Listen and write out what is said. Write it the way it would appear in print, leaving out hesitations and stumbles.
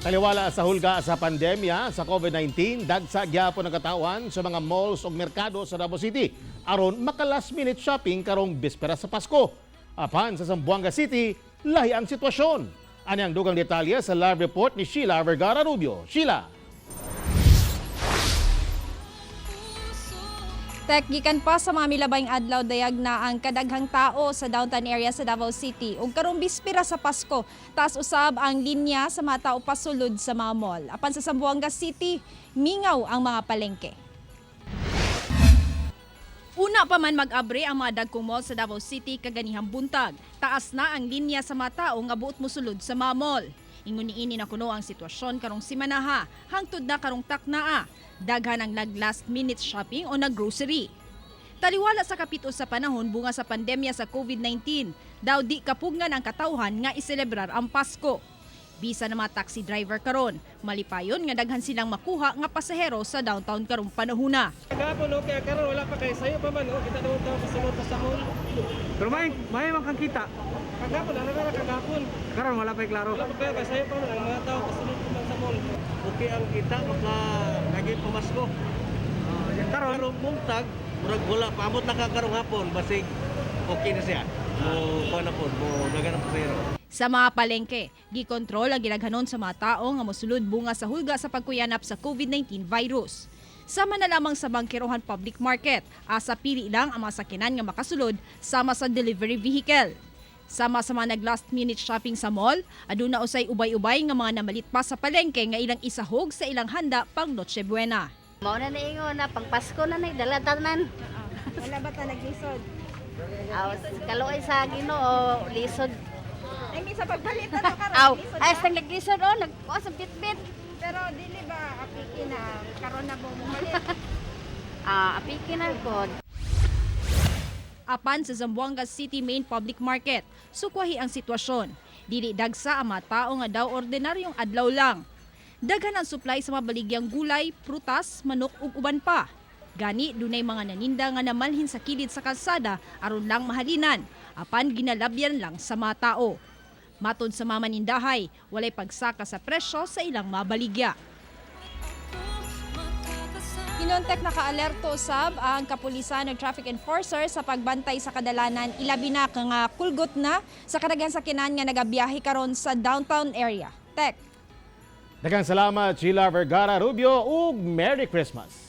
Taliwala sa hulga sa pandemya sa COVID-19, dagsa gyapon ang katawan sa mga malls ug merkado sa Davao City aron maka last minute shopping karong bispera sa Pasko. Apan sa Zamboanga City, lahi ang sitwasyon. Ani ang dugang detalye sa live report ni Sheila Vergara Rubio. Sheila. Tek, gikan pa sa mga milabayng adlaw, dayag na ang kadaghang tao sa downtown area sa Davao City. Ug karong bispira sa Pasko, taas usab ang linya sa mga tao pasulod sa mga mall. Apan sa Zamboanga City, mingaw ang mga palengke. Una pa man mag-abre ang mga dagkong mall sa Davao City kaganihang buntag. Taas na ang linya sa mga tao nga buot mosulod sa mga mall. Ingon niini na kuno ang sitwasyon karong simanaha, hangtod na karong taknaa. Daghan ang nag last minute shopping o nag-grocery. Taliwala sa kapito sa panahon bunga sa pandemya sa COVID-19, daw di kapugngan ang katawhan nga iselebrar ang Pasko. Bisa na mga taxi driver karon, malipayon nga daghan silang makuha nga pasahero sa downtown karong panahuna. Kagapon, okay, karon wala pa kay sayo pa man, oh, kita naman tao kasunod pa sa mall. Pero may man kang kita. Kagapon, ano na kagapon. Karon wala pa'y klaro. Wala pa kay sayo pa man ang mga tao kasunod pa man sa mall. Okay ang kita maka lagi pamasko. Karon Karong buntag, murag wala paamot na ka karong hapon basig okay na siya. Mo kuan na pod, mo dagan na pasahero. Sa mga palengke, gikontrol ang gilaghanon sa mga tao nga mosulod bunga sa hulga sa pagkuyanap sa COVID-19 virus. Sama na lamang sa Bangkerohan Public Market, asa pili lang ang mga sakyanan nga makasulod sama sa delivery vehicle. Sama sa mga nag last minute shopping sa mall, aduna usay ubay-ubay nga mga namalit pa sa palengke nga ilang isahog sa ilang handa pang Noche Buena. Mao na niingon na pang Pasko na ni dala tanan. Wala ba ta naglisod? Aw, kaluoy sa Ginoo lisod. I mean, sa pagpalit na to karon Aw, lisod ay na. sa naglisod oh, nagkuha sa bitbit. Pero dili ba apiki na karon na mo mopalit? Ah, apiki na pod. Apan sa Zamboanga City Main Public Market, sukwahi ang sitwasyon. Dili dagsa ang mga tao nga daw ordinaryong adlaw lang. Daghan ang supply sa mga baligyang gulay, prutas, manok ug uban pa. Gani dunay mga naninda nga namalhin sa kilid sa kalsada aron lang mahalinan, apan ginalabyan lang sa mga tao. Matod sa mga manindahay, walay pagsaka sa presyo sa ilang mabaligya. Hinontek, naka-alerto sab ang kapulisan ng traffic enforcer sa pagbantay sa kadalanan, ilabi na nga kulgot na sa kadaghan sakyanan nga nagabiyahe karon sa downtown area. Tek. Daghang salamat, Sheila Vergara Rubio, ug Merry Christmas.